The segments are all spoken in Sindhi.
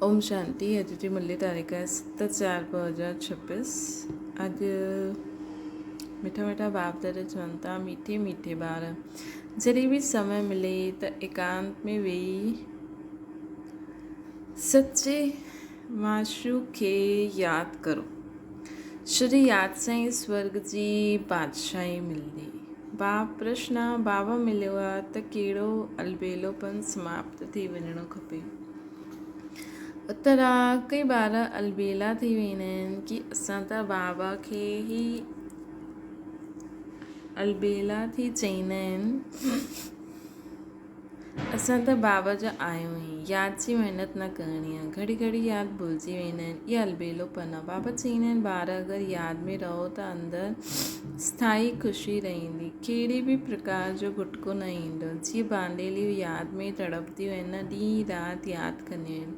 اوم شانتي اڄ جي ملي تاريخ آهي 7/4/2026 اڄ مٺا مٺا باپ دادا چون ٿا ميٺي ميٺي ٻار جڏهن به سمي ملي ته ايڪانت ۾ ويهي سچي معشوق کي ياد ڪرو ڇو جو ياد سان ئي سورڳ جي بادشاهي ملندي. باپ پرشن بابا مليو آ ته ڪهڙو البيلوپن سماپت ٿي وڃڻو کپي. اترا ڪئي ٻار البيلا ٿي ويندا آهن ڪي اسان ته بابا کي ئي البيلا ٿي چئيندا آهن. اسان ته بابا جا آهيون ئي، ياد جي محنت نه ڪرڻي آهي. گهڙي گهڙي ياد ڀلجي ويندا آهن. اها البيلوپن آهي. بابا چئيندا آهن ٻار اگر ياد ۾ رهو ته اندر اسٿائي خوشي رهندي. ڪهڙي به پرڪار جو گهٽڪو نه ايندو. جيئن بانڊيليون ياد ۾ تڙپنديون آهن نه ڏينهن رات ياد ڪنديون آهن.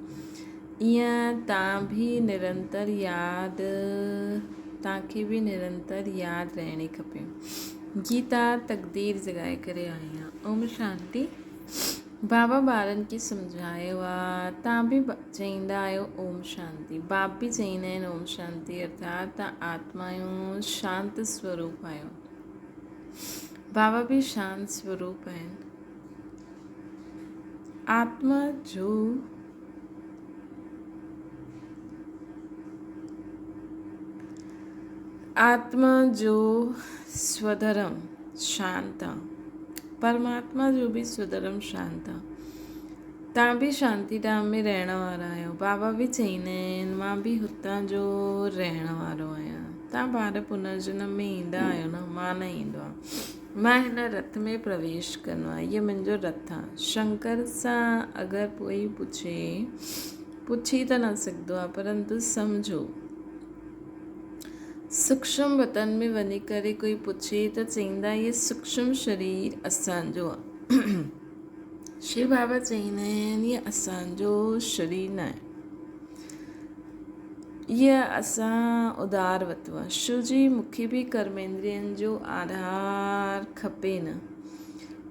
ايئن تان به نرنتر ياد تان کي به نرنتر ياد رهڻي کپي. گيتا تقدير جڳائي ڪري آئي آن. اوم شانتي. بابا ٻارن کي سمجهايو آ تان به چئيندا آهيو اوم شانتي. باپ به چئيندا آهن اوم شانتي ارٿات تان آتمايون شانت سوروپ آهيو. بابا به شانت سوروپ آهن. آتما جو آتما جو سوڌرم شانت آ. پرماتما جو به سوڌرم شانت آ. تان به شانتي ڌام ۾ رهڻ وارا آهيو. بابا به چئيندا آهن مان به هتان جو رهڻ وارو آهيان. تان ٻار پنرجنم ۾ ايندا آهيو نه، مان نه ايندو آهيان. مان هن رٿ ۾ پرويش ڪندو آهيان. هيء منهنجو رٿ آ. شنڪر سان اگر ڪوئي پڇي، پڇي ته نه سگهندو آ، پرنتو سمجهو. سوڪشم وطن ۾ وڃي ڪري ڪوئي پڇي ته چئيندا هيء سوڪشم شرير اسان جو آ. شو بابا چئيندا آهن هيء اسان جو شرير ناهي. هيء اسان اڌار ورتو آ. شو جي مون کي به ڪرميندرين جو آڌار کپي نه.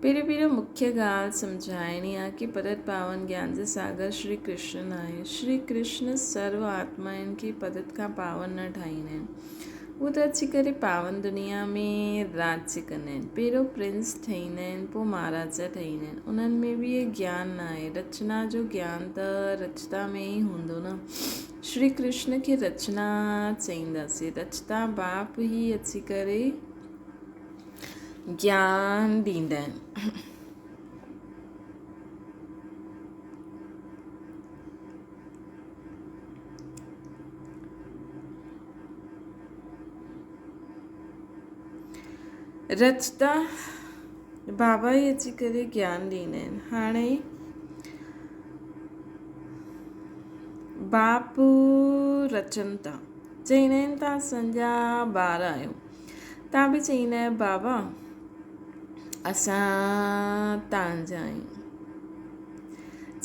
پهريون پهريون مکيه ڳالهه سمجهائڻي آ ڪي پرت پاون گيان جي ساگر شري ڪرشن آهي. شري ڪرشن سرو آتمائن کي پرت کان پاون نه ٺاهيندا آهن. هو ته اچي ڪري پاون دنيا ۾ راڄ ڪندا آهن. پهريون پرنس ٺهيندا آهن پوء مهاراجا ٺهيندا آهن. انهن ۾ به اهي گيان نه آهي. رچنا جو گيان ته رچتا ۾ ئي هوندو نه. شري ڪرشن کي رچنا چئينداسين. رچتا باپ ئي اچي ڪري گيان ڏيندا آهن. رچتا بابا ئي اچي ڪري گيان ڏيندا آهن. هاڻي باپ رچن ٿا. چئيندا آهن ته اسان جا ٻار آهيو. تان به چئيندا آهيو بابا اسان تان جا آهيون.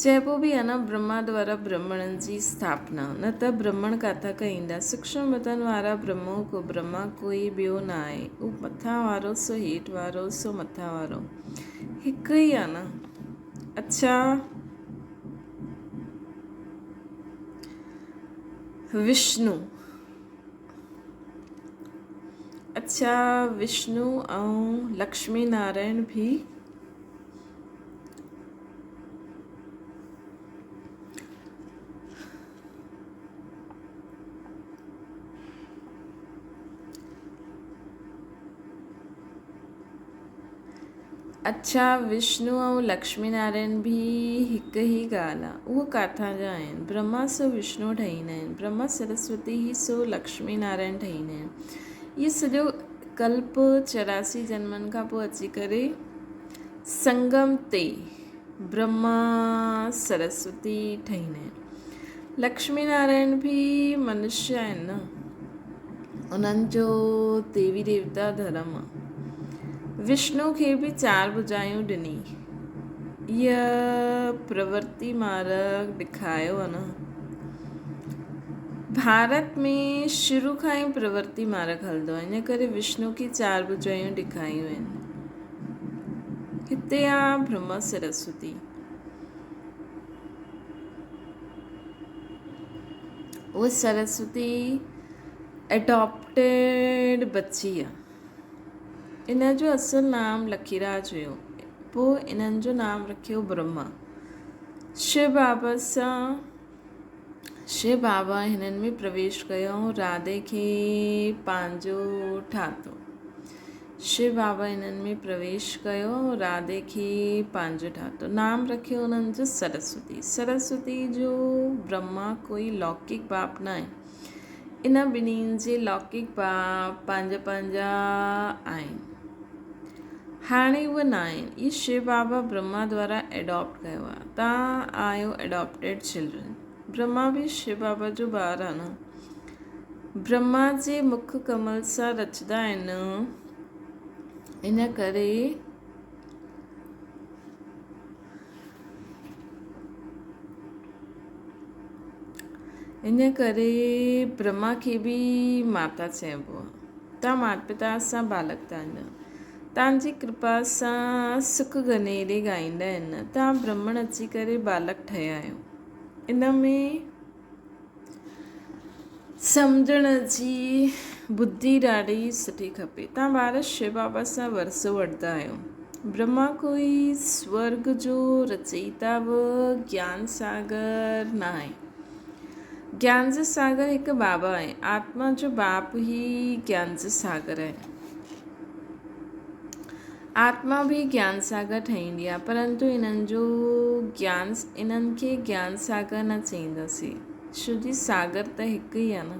چئبو به آهي نه برهما دوارا برهمڻن جي اسٿاپنا نه ته برهمڻ ڪاٿان کان ايندا. سوڪشم وطن وارا برهمو ڪو برهما ڪوئي ٻيو نه آهي. اهو مٿان وارو سو هيٺ وارو سو مٿان وارو هڪ ئي آهي نه. اڇا وشنو. اڇا وشنو ۽ لڪشمي نارائڻ به اڇا وشنو ۽ لڪشمي نارائڻ به هڪ ئي ڳالهه آ. اهو ڪاٿان جا آهن؟ برهما سو وشنو ٺهيندا آهن. برهما سرسوتي هي سو لڪشمي نارائڻ ٺهيندا آهن. اهو سڄو ڪلپ 84 جنمن کان پوء اچي ڪري سنگم تي برهما سرسوتي ٺهيندا آهن. لڪشمي نارائڻ به منشيه آهن نه. انهن جو ديوي ديوتا ڌرم آ. وشنو کي به چار ڀجايون ڏني. اها پرورتي مارڳ ڏکايو آ نه. ڀارت ۾ شروع کان ئي پرورتي مارڳ هلندو آ. ان ڪري وشنو کي چار ڀجايون ڏکايون آهن. هتي آ برهما سرسوتي. اها سرسوتي ايڊاپٽيڊ بچي آ. ان جو اصل نام لکيراج هيو. پوء انهن جو نام رکيو برهما. شو بابا سان شو بابا هنن ۾ پرويش ڪيو ۽ راڌي کي پنهنجو ٺاهتو. شو بابا هنن ۾ پرويش ڪيو ۽ راڌي کي پنهنجو ٺاهتو. نام رکيو انهن جو سرسوتي. سرسوتي جو برهما ڪوئي لوڪڪ باپ ناهي. ان ٻنهين جي لوڪڪ باپ پنهنجا پنهنجا آهن. هاڻي اهي ناهن. اهي شو بابا برهما دوارا ايڊاپٽ ڪيو آهي. توهان آهيو ايڊاپٽيڊ چلڊرن. برهما به شو بابا جو ٻار آهي نه. برهما جي مک ڪمل سان رچندا آهن، ان ڪري ان ڪري برهما کي به ماتا چئبو آهي. توهان مات پتا سان بالڪ ٿا آهن. توهان جي ڪرپا سان سک گنيري ڳائيندا آهن. توهان برهمڻ اچي ڪري بالڪ ٺهيا آهيو. ان ۾ سمجهڻ جي ٻڌي ڏاڍي سٺي کپي. توهان ٻار شو بابا سان ورثو وٺندا آهيو. برهما ڪوئي سورڳ جو رچئيتا به گيان ساگر ناهي. گيان جو ساگر هڪ بابا آهي. آتما جو باپ ئي گيان جو ساگر آهي. آتما به گيان ساگر ٺهيندي آهي پرنتو انهن جو گيان انهن کي گيان ساگر نه چئينداسين ڇو جي ساگر ته هڪ ئي آهي نه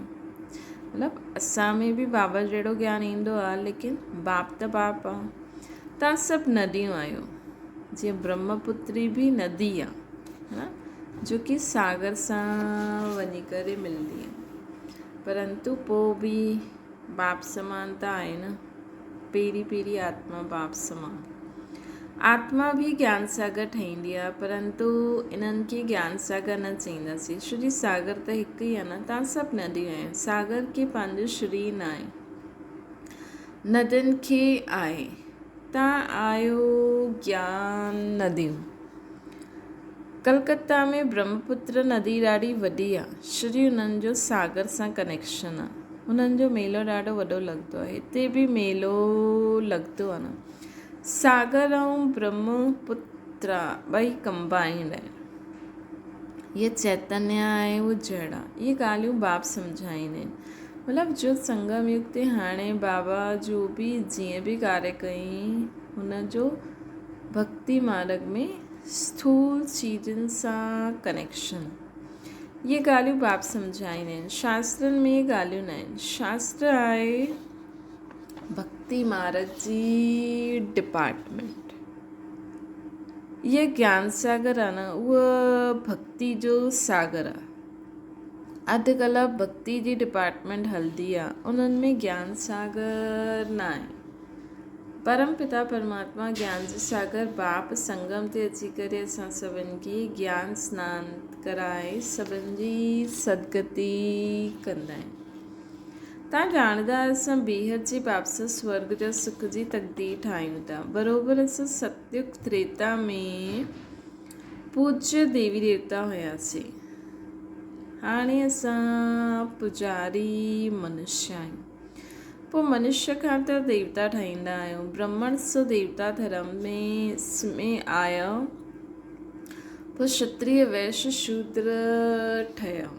مطلب اسان ۾ به بابا جهڙو گيان ايندو آهي ليڪن باپ ته باپ آهي تان سڀ نديون آهيو جيئن برهمپتري به ندي آهي ها جو ڪي ساگر سان وڃي ڪري ملندي آهي پرنتو پوء به باپ سمان ته آهي نه. پهرين پهرين آتما باپ سمان. آتما به گيان ساگر ٺهيندي آهي پرنتو انهن کي گيان ساگر نه چئينداسين ڇو جي ساگر ته هڪ ئي آهي نه تان سڀ نديون آهيون ساگر کي پنهنجو شرير نه آهي ندين کي آهي تان آهيو گيان نديون. ڪلڪتا ۾ برهمپتر ندي ڏاڍي وڏي آ. شري انهن جو ساگر سان ڪنيڪشن آ. انهن جو ميلو ڏاڍو وڏو لڳندو آ. هتي به ميلو لڳندو آ نه. ساگر ۽ برهمپترا ٻئي ڪمبائنڊ آهن. هيء چيتنيا آهي اهو جڙ آ. اهي ڳالهيون باپ سمجهائيندا آهن. مطلب جو سنگم يگ تي هاڻي بابا جو به جيئن به ڪاريه ڪيائين هن جو ڀڳتي مارڳ ۾ اسٿول چيزن سان ڪنيڪشن. اهي ڳالهيون باپ سمجهائيندا آهن. شاسترن ۾ اهي ڳالهيون نه آهن. شاستر آهي ڀڳتي مارڳ جي ڊپارٽمينٽ. اهي گيان ساگر آهي نه اهو ڀڳتي جو ساگر آهي. اڌ ڪلاڪ ڀڳتي جي ڊپارٽمينٽ هلندي آهي انهن ۾ گيان ساگر نه آهي. پرم پتا پرماتما گيان جو ساگر باپ سنگم تي اچي ڪري اسان سڀن کي گيان سنان ڪرائي سڀن جي سدگتي ڪندا آهن. تان ڄاڻندا اسان بيحد جي باپ سان سورڳ جا سک جي تقدير ٺاهيون ٿا. بروبر اسان ستيگ تريتا ۾ پوڄيه ديوي ديوتا هياسين. هاڻي اسان پوڄاري منشيه آهيون. پوء منشيه کان ته ديوتا ٺاهيندا آهيون. برهمڻ سو ديوتا ڌرم ۾ آيا، پوء شتريه ويش شودر ٺهيا.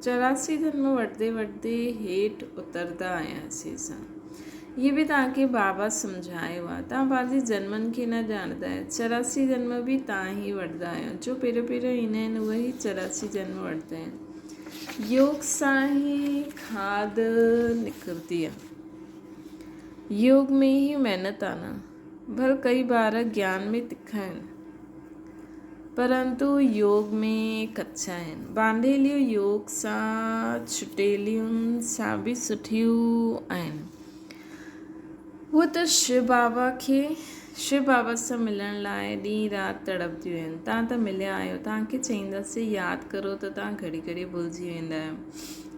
84 جنم وٺندي وٺندي هيٺ اترندا آياسين اسان. اهي به توهان کي بابا سمجهايو آهي. توهان پنهنجي جنمن کي نه ڄاڻندا آهيو. 84 جنم به توهان ئي وٺندا آهيو. جو پهريون پهريون ايندا آهن اهي ئي 84 جنم وٺندا آهن. يوگ سان ئي کاڌ نڪرندي آهي. يوگ ۾ ئي محنت آهي نه. ڀل ڪئي ٻار گيان ۾ تکا آهن، پرنتو يوگ ۾ ڪچا آهن. ٻانڌيليون يوگ سان ڇٽيليون سان به سٺيون آهن. هو ته شو بابا کي شو بابا سان ملڻ لاء ڏينهن رات تڙپنديون آهن. توهان ته مليا آهيو، توهان کي چئينداسين ياد ڪرو ته توهان گهڙي گهڙي ڀلجي ويندا آهيو.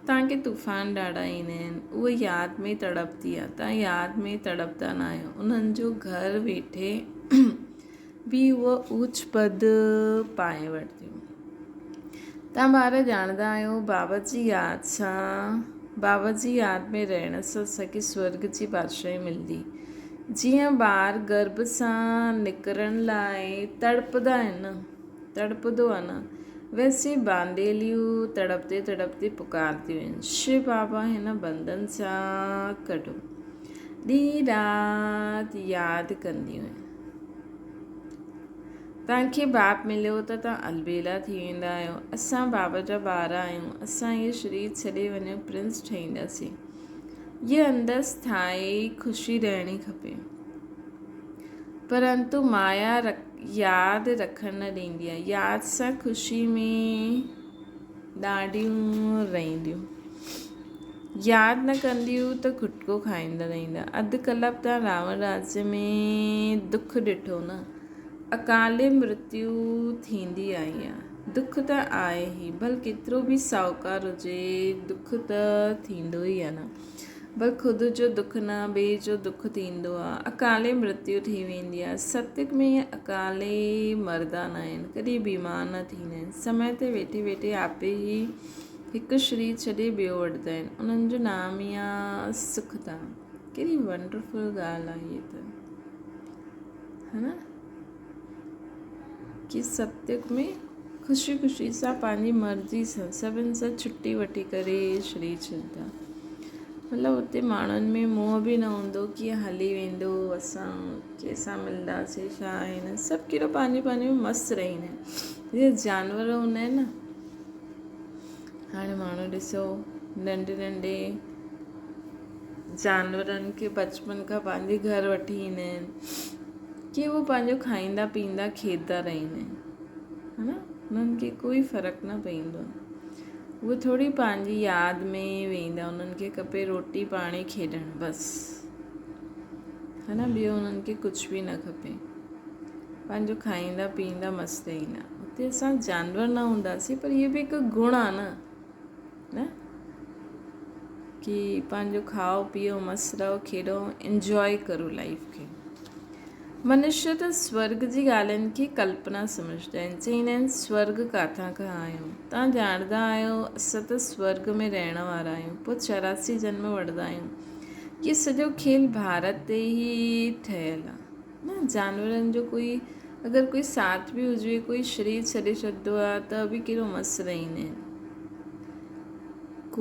توهان کي طوفان ڏاڍا ايندا آهن، اهو ياد ۾ تڙپندي آهي، توهان ياد ۾ تڙپندا نه آهيو. انهن جو گهر ويٺي به اهو اوچ پد پائي وٺنديون. توهان ٻار ڄاڻندا آهيو بابا جي ياد سان بابا جي ياد ۾ رهڻ سان اسان کي سورڳ جي بادشاهي ملندي. جيئن ٻار گرڀ سان نڪرڻ لاء تڙپدا آهن نه، تڙپندو آهي نه، ويسي بانڊيليون تڙپندي تڙپندي پڪارنديون آهن، شو بابا هن بنڌن سان ڪڍو. ڏينهن رات ياد ڪنديون آهن. توهان کي باپ مليو ته توهان البيلا ٿي ويندا آهيو. اسان باب جا ٻار آهيون. اسان هيء شرير ڇڏي وڃي پرنس ٺهينداسين. هيء اندر اسٿائي خوشي رهڻي کپي. پرنتو مايا ياد رکڻ نه ڏيندي آهي. ياد سان خوشي ۾ ڏاڍيون رهنديون. ياد نه ڪنديون ته گهٽڪو کائيندا رهندا. اڌ ڪلپ تان راوڻ راڄ ۾ دک ڏٺو نه. اڪالي مرتيو ٿيندي آئي آ. دک ته آهي ئي. ڀل ڪيترو به ساهوڪار هجي دک ته ٿيندو ئي آ نه. ڀل خود جو دک نه ٻئي جو دک ٿيندو آ. اڪالي مرتيو ٿي ويندي آ. ستيگ ۾ اڪالي مردا نه آهن. ڪڏهن بيمار نه ٿيندا آهن. سمي تي ويٺي ويٺي آپي ئي هڪ شرير ڇڏي ٻيو وٺندا آهن. انهن جو نام ئي آ سکڌام. ڪيڏي ونڊرفل ڳالهه آ هيء ته. ها نه ڪي ستيگ ۾ خوشي خوشي سان پنهنجي مرضي سان سڀن سان ڇٽي وٺي ڪري شرير ڇڏندا. مطلب اتي ماڻهن ۾ موهه به نه هوندو ڪي هلي ويندو اسان ڪنهن سان ملنداسين ڇا آهي نه سڀ ڪهڙو پنهنجي پنهنجي ۾ مست رهندا آهن. جيئن جانور هوندا آهن نه هاڻي ماڻهو ڏسو ننڍي ننڍي جانورن کي بچپن کان پنهنجي گهر وٺي ايندا آهن ڪي هو پنهنجو کائيندا پيئندا کيڏندا رهندا آهن ها نه انهن کي ڪوئي فرق نه پوندو آهي اهي ٿوري پنهنجي ياد ۾ ويندا انهن کي کپي روٽي پاڻي کيڏڻ بس ها نه ٻيو انهن کي ڪجهه به نه کپي پنهنجو کائيندا پيئندا مست رهندا اتي اسان جانور نه هونداسين پر اهو به هڪ گڻ آهي نه نه ڪي پنهنجو کائو پيئو مست رهو کيڏو انجوائي ڪرو لائف کي منشيه ته سورگ جي ڳالهين کي ڪلپنا سمجهندا آهن چئيندا آهن سورگ ڪاٿان کان آيو توهان ڄاڻندا آهيو اسان ته سورگ ۾ رهڻ وارا آهيون پوء 84 جنم وٺندا آهيون هي سڄو کيل ڀارت تي ئي ٺهيل آهي نه جانورن جو ڪوئي اگر ڪوئي ساٿ به هجي ڪوئي شرير ڇڏي ڇڏندو آهي ته به ڪهڙو مست رهندا آهن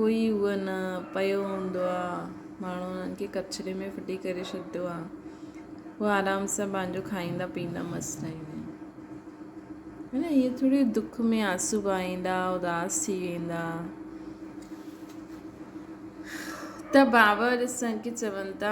ڪوئي اهو نه پيو هوندو آهي ماڻهو انهن کي ڪچري ۾ ڦٽي ڪري ڇڏندو آهي هو آرام سان پنهنجو کائيندا پيئندا مست رهندا آهن نه ائين ٿوري دک ۾ آنسو بهائيندا اداس ٿي ويندا ته بابا ڏسان ڪي چون ٿا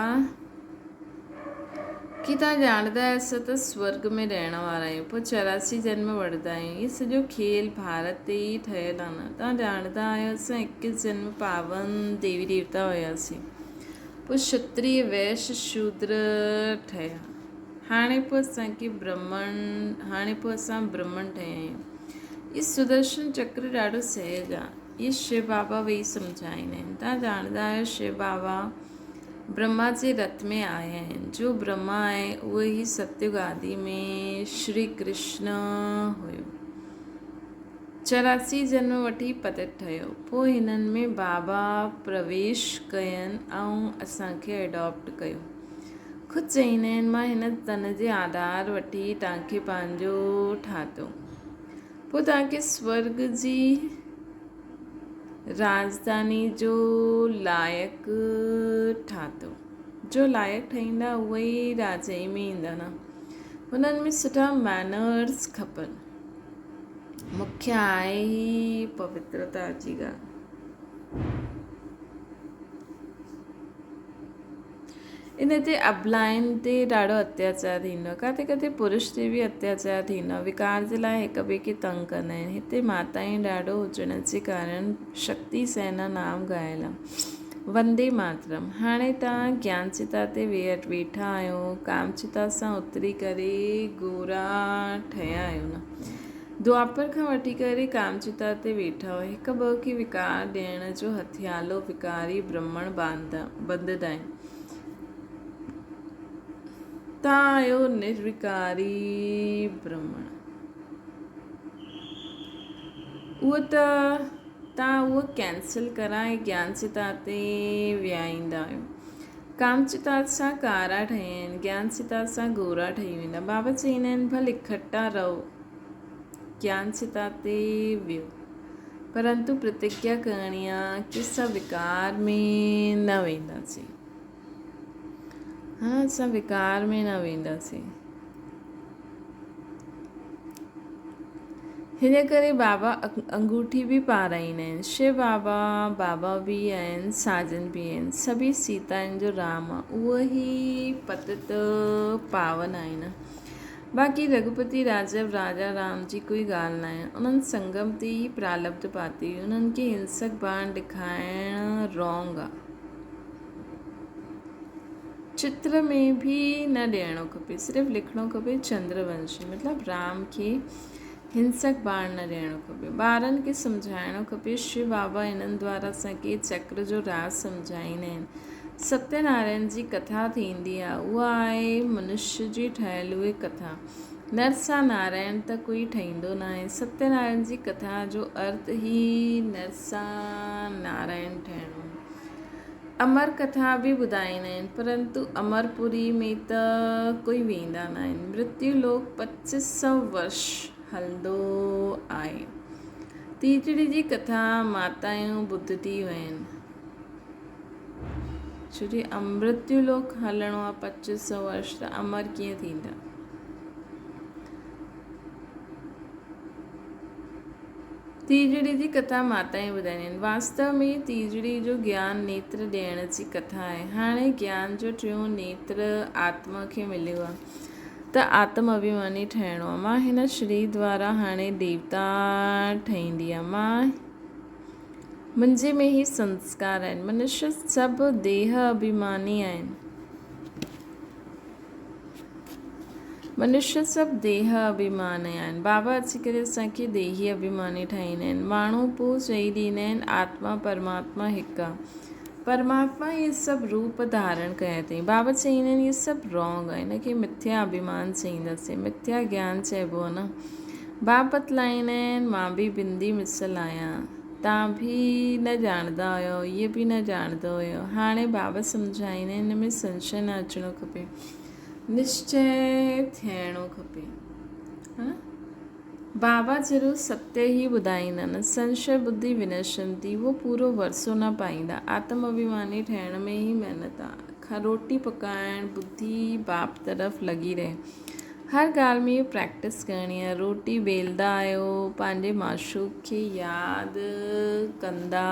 ڪي توهان ڄاڻندا آهيو اسان ته سورڳ ۾ رهڻ وارا آهيون پوء 84 جنم وٺندا آهيون هي سڄو کيل ڀارت تي ئي ٺهيل آهي نه توهان ڄاڻندا آهيو اسان هڪ جنم پاون ديوي ديوتا هياسين پوء شتري ويش شودر ٺهيا. هاڻي پوء اسان کي برهمڻ هاڻي پوء اسان برهمڻ ٺهيا آهيون. هي سدرشن چڪر ڏاڍو سهج آهي. هي شو بابا ويهي سمجهائيندا آهن. توهان ڄاڻندا آهيو شو بابا برهما جي رٿ ۾ آيا آهن. جو برهما آهي اهو ئي ستيگ آدي ۾ شري ڪرشن هيو. 84 جنم وٺي پتت ٺهيو. پوء هنن ۾ بابا پرويش ڪين ۽ اسان کي اڊاپٽ ڪيو. خود چئيندا آهن مان هن تن جي آڌار وٺي توهان کي پنهنجو ٺاهتو. پوء توهان کي سورڳ جي راڄڌاني جو لائق ٺاهتو. جو لائق ٺهيندا اهي ئي راجائي ۾ ايندا نه. هنن ۾ سٺا مينرز کپن. مکيه آهي ئي پوترتا جي ڳالهه. ان تي ابلائن تي ڏاڍو اتياچار ٿيندو آهي. ڪاٿي ڪاٿي پرش تي به اتياچار ٿيندو آهي. وڪار جي لاء هڪ ٻئي کي تنگ ڪندا آهن. هتي ماتائين ڏاڍو هجڻ جي ڪارڻ شڪتي سينا نام ڳايل آهي. وندي ماترم. هاڻي توهان گيان چتا تي ويٺا آهيو، ڪام چتا سان اتري ڪري گورا ٺهيا آهيو نه. دوآپر کان وٺي ڪري ڪام چتا تي ويٺا آهيو. هڪ ٻه کي وڪار ڏيڻ جو هٿيالو وڪاري برهمڻ ٻڌندا آهن. توهان آهيو نروڪاري برهمڻ. اهو ته توهان اهو ڪينسل ڪرائي گيان چتا تي ويهائيندا آهيو. ڪام چتا سان ڪارا ٺهيا آهن، گيان چتا سان گورا ٺهي ويندا. بابا چئيندا آهن ڀل اڪٺا رهو، گيان چتا تي ويهو، پرنتو پرتگيا ڪرڻي آ ڪي اسان وڪار ۾ نه وينداسين. ها اسان وڪار ۾ نه وينداسين. هن ڪري بابا انگوٺي به پارائيندا آهن. شو بابا بابا به آهن ساجن به آهن. سڀئي سيتائن جو رام آ. اهو ئي پتت پاون آهي نه. باقي رگهوپتي راجب راجا رام جي ڪوئي ڳالهه ناهي. انهن سنگم تي ئي پرالبڌ پاتي هئي. انهن کي هنسڪ ٻاڻ ڏکائڻ رانگ آ. چتر ۾ به نه ڏيڻو کپي صرف لکڻو کپي چندر ونشي مطلب رام کي هنسڪ ٻاڻ نه ڏيڻو کپي ٻارن کي سمجهائڻو کپي شو بابا انهن دوارا اسان کي چڪر جو راز سمجهائيندا آهن ستيه نارائڻ جي ڪٿا ٿيندي آهي اها آهي منشي جي ٺهيل اهي ڪٿا نر سان نارائڻ ته ڪوئي ٺهيندو ناهي ستيه نارائڻ جي ڪٿا جو ارٿ ئي نر سان نارائڻ ٺهڻو امر ڪٿا به ٻڌائيندا آهن، پرنتو امرپوري ۾ ته ڪوئي ويندا نه آهن. مرتيو لوڪ پچيس سؤ ورش هلندو آهي. تيجڙي جي ڪٿا ماتايون ٻڌنديون آهن. ڇو جي امرتيو لوڪ هلڻو آهي پچيس سؤ ورش ته امر ڪيئن ٿيندا؟ تيجڙي جي ڪٿا ماتائين ٻڌائينديون آهن. واستو ۾ تيجڙي جو گيان نيتر ڏيڻ جي ڪٿا آهي. هاڻي گيان جو ٽيون نيتر آتما کي مليو آهي ته آتم اڀيماني ٺهڻو آهي. مان هن شرير دوارا هاڻي ديوتا ٺهيندي آهيان. مان منهنجي ۾ هي سنسڪار آهن. منشيه سڀ ديهه اڀيماني آهن. منشيه سڀ ديهه اڀيماني آهن. بابا اچي ڪري اسان کي ديهي اڀيماني ٺاهيندا آهن. ماڻهو پوء چئي ڏيندا آهن آتما پرماتما هڪ آ. پرماتما اهي سڀ روپ ڌارڻ ڪيا اٿئي. بابا چئيندا آهن اهي سڀ رانگ آهي. هن کي مٿيا اڀيمان چئينداسين. مٿيا گيان چئبو آهي نه. باب بتلائيندا آهن مان به بندي مثل آهيان. توهان به نه ڄاڻندا هيو، اهي به نه ڄاڻندو هيو. هاڻي بابا سمجهائيندا آهن هن ۾ سنشي نه اچڻو کپي. نشچي ٿيڻو کپي. ها بابا ضرور ستيه ئي ٻڌائيندا نه سنشي ٻڌي ونشنتي اهو پورو ورثو نه پائيندا. آتم اڀيماني ٺهڻ ۾ ئي محنت آ. روٽي پڪائڻ ٻڌي باپ طرف لڳي رهي. هر ڳالهه ۾ پريڪٽس ڪرڻي آهي. روٽي ويلدا آهيو پنهنجي معشوق کي ياد ڪندا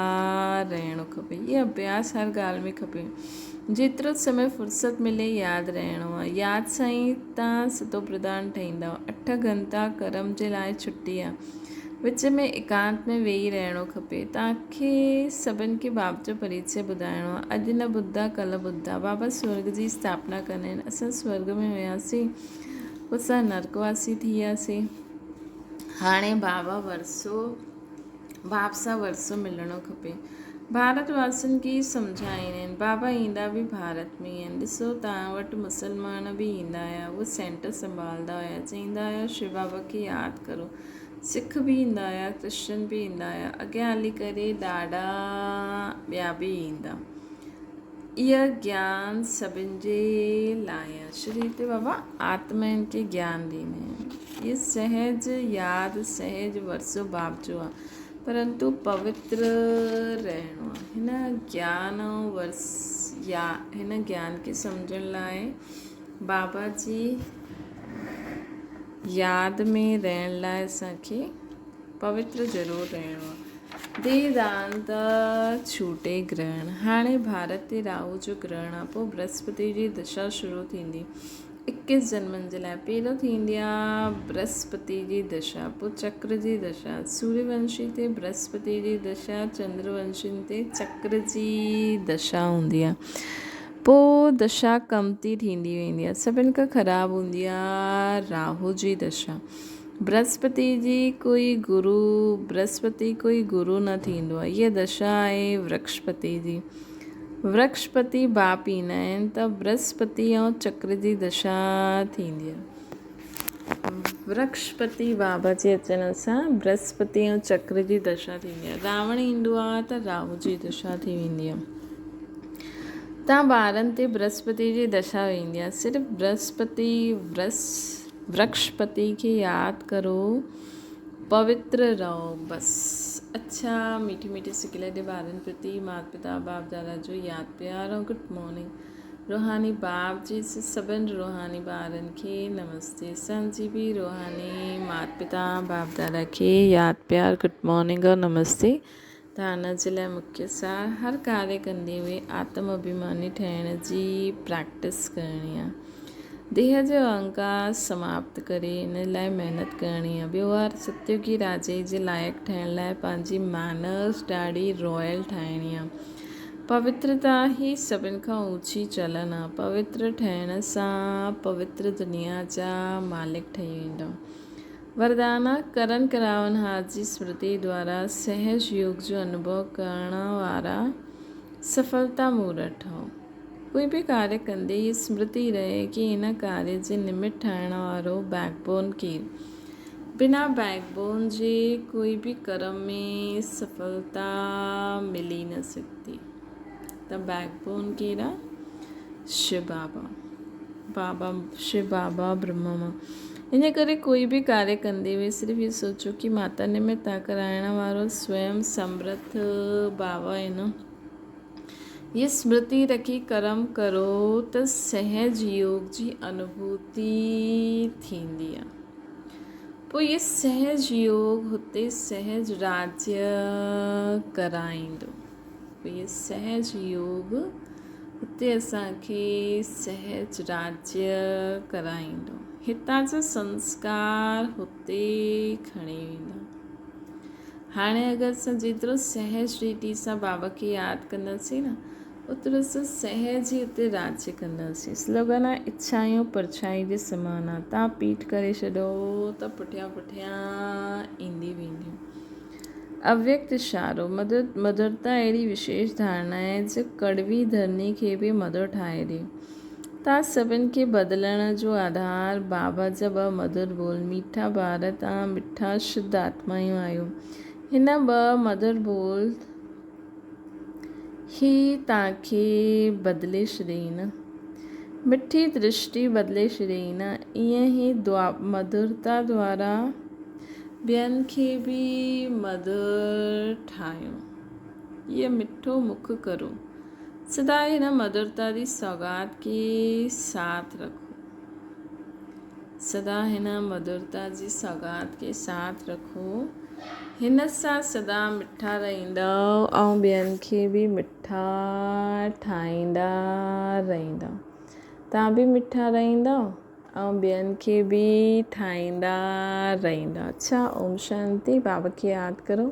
رهڻو کپي. هي اڀياس هر ڳالهه ۾ کپي. جيترو سمي فرصت ملي ياد رهڻو آهي. ياد سان ئي تان ستو پرڌان ٺهيندؤ. اٺ گهنتا ڪرم جي لاء ڇٽي آهي. وچ ۾ ايڪانت ۾ ويهي رهڻو کپي. توهان کي سڀن کي باپ جو پريچيه ٻڌائڻو آهي. اڄ نه ٻڌدا ڪلهه ٻڌدا. بابا سورڳ جي اسٿاپنا ڪندا آهن. اسان سورڳ ۾ هياسين پوء اسان نرڪ واسي ٿي وياسين. هاڻي بابا ورثو باپ سان ورثو ملڻو کپي. ڀارت واسين کي ئي سمجهائيندا آهن. بابا ايندا به ڀارت ۾ ئي آهن. ڏسو توهان وٽ مسلمان به ايندا هيا. اهي سينٽر سنڀالندا هيا. چئيندا هيا شو بابا کي ياد ڪرو. سک به ايندا هيا، ڪرسچن به ايندا هيا. اڳيان هلي ڪري ڏاڍا ٻيا به ايندا. اهو گيان سڀن جي لاء آهي. شري تي بابا آتمائن کي گيان ڏيندا آهن. اهي سهج ياد سهج ورثو باپ جو آهي. پرنتو پوتر رهڻو آهي. هن گيان ورث يا هن گيان کي سمجهڻ لاء بابا جي ياد ۾ رهڻ لاء اسان کي پوتر ضرور رهڻو آهي. ديهه دان ته ڇوٽي گرهڻ. هاڻي ڀارت تي راهو جو گرهڻ آهي. پوء برهسپتي جي دشا شروع ٿيندي. اڪيس جنمن جي لاء پهريون ٿيندي آهي برهسپتي جي دشا، پوء چڪر جي دشا. سوريه ونشي تي برهسپتي جي دشا، چندر ونشين تي چڪر جي دشا هوندي آهي. پوء دشا ڪمتي ٿيندي ويندي آهي. سڀن کان خراب هوندي آهي راهو جي دشا. برهسپتي جي ڪوئي گرو برهسپتي ڪوئي گرو نه ٿيندو آهي. هيء دشا آهي ورڪشپتي جي. ورڪشپتي باپ ايندا آهن ته برهسپتي ۽ چڪر جي دشا ٿيندي آهي. ورڪشپتي بابا جي اچڻ سان برهسپتي ۽ چڪر جي دشا ٿيندي آهي. راوڻ ايندو آهي ته راهو جي دشا ٿي ويندي آهي. تان ٻارن تي برهسپتي جي دشا ويندي آهي. صرف برهسپتي ورس ورڪشپتي کي ياد ڪرو پوتر رهو بس. اڇا ميٺي ميٺي سڪيلي ڏي ٻارن پرتي مات پتا باپ دادا جو ياد پيار ۽ گڊ مارننگ. روحاني باپ جي سڀن روحاني ٻارن کي نمستي اسان جي به روحاني مات پتا باپ دادا کي ياد پيار گڊ مارننگ اور نمستي ڌارنا جي لاء مکيه سار هر ڪاري ڪندي هئي آتم اڀيماني ٺهڻ جي پريڪٽس ڪرڻي آ ديهه جو اهنڪار سماپت ڪري ان لاء محنت ڪرڻي آ ٻيو وار ستيوگي راجي جي لائق ٺهڻ لاء پنهنجي مينرس ڏاڍي رائل ٺاهڻي آ پوترتا ئي سڀن کان اوچي چلن آ. پوتر ٺهڻ سان پوتر دنيا جا مالڪ ٺهي ويندؤ. وردان آ، ڪرن ڪراونهار جي سمرتي دوارا سهج يوگ جو انوڀو ڪرڻ وارا سڦلتا مورت ٺهو. ڪوئي به ڪاريه ڪندي هي سمرتي رهي ڪي ان ڪاريه جي نمت ٺاهڻ وارو بيڪ بون ڪير؟ بنا بيڪ بون جي ڪوئي به ڪرم ۾ سڦلتا ملي نه سگهندي ته بيڪ بون ڪير آ؟ شو بابا بابا شو بابا برهما ان ڪري ڪوئي به ڪاريه ڪندي هئي صرف هي سوچو ڪي ماتا نمتا ڪرائڻ وارو سويم سمرٿ بابا آهن هيء سمرتي رکي ڪرم ڪرو ته سهج يوگ جي انوڀوتي ٿيندي آ. پوء هيء سهج يوگ هتي سهج راجيه ڪرائيندو. پوء هيء سهج يوگ هتي اسان کي سهج راجيه ڪرائيندو. هتان جا سنسڪار هتي کڻي ويندا. هاڻي اگر اسان جيترو سهج ريتي سان بابا کي ياد ڪنداسين نه اوترو اسان سهج ئي اتي راڄ ڪنداسين. سلوگن آهي اڇايون پرڇائي جي سمان آ تان پيٺ ڪري ڇڏو ته پٺيان پٺيان ايندي وينديون. اويڪت اشارو، مڌرتا اهڙي وشيش ڌارڻا آهي جو ڪڙوي ڌرڻي کي به مڌر ٺاهي ڏي. تان سڀن کي بدلڻ جو آڌار بابا جا ٻه مڌر ٻول، ميٺا ٻار تان مٺا شڌ آتمايون آهيو. هن ٻه مڌر ٻول هي تان کي بدلي ڇڏيئي نه. مٺي درشٽي بدلي ڇڏيئي نه. ائين هي مڌرتا دوارا ٻين کي به مڌر ٺاهيو. هيء مٺو مک ڪرو. سدا هن مڌرتا جي سوغات کي ساٿ رکو. سدا هن مڌرتا جي سوغات کي ساٿ رکو. هن سان سدا مٺا رهندؤ ۽ ٻين کي به مٺا ٺاهيندا رهندؤ. توهان به مٺا رهندؤ ۽ ٻين کي به ٺاهيندا رهندؤ. اڇا اوم شانتي. بابا کي ياد ڪرو.